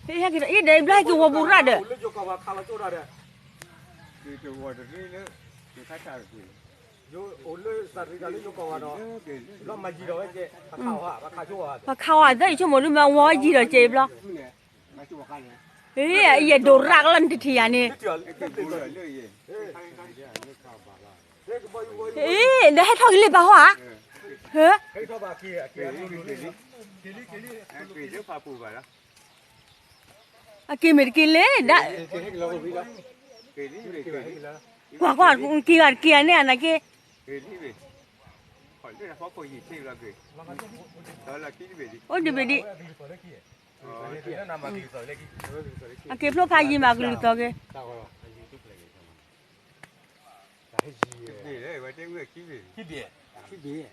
အံၤဒဲးဘျီဟဲက့ၤဝီၤပူၤရၣ်ဒီး, ပခးဝဲသၢအံၤဆိကမိၣ်ဒုးမ့ၢ်ဝီယံၤဒီးကဲအံၤဘျီ, အံၤယဒိးရၣ်ကလီနတထံၣ်ယၤန့ၣ်, အံၤ ဒီးဟဲထီၣ်က့ၤလံပာ်ဟီဧါ, ဟၢ, အက့ၤမ့ၢ်တက့ၤလဲၣ်ဒၣ်, ကွၢ်ကွၢ် က့ၤဂၤတက့ၤဂၤန့ၣ်အနာ်က့, အိၣ်ဒံးဘ့ၣ်ဒံး, အက့ၤဖျိဖးယံၤမးကလုၢ်သီက့ၤ, ခံဘ့ၣ်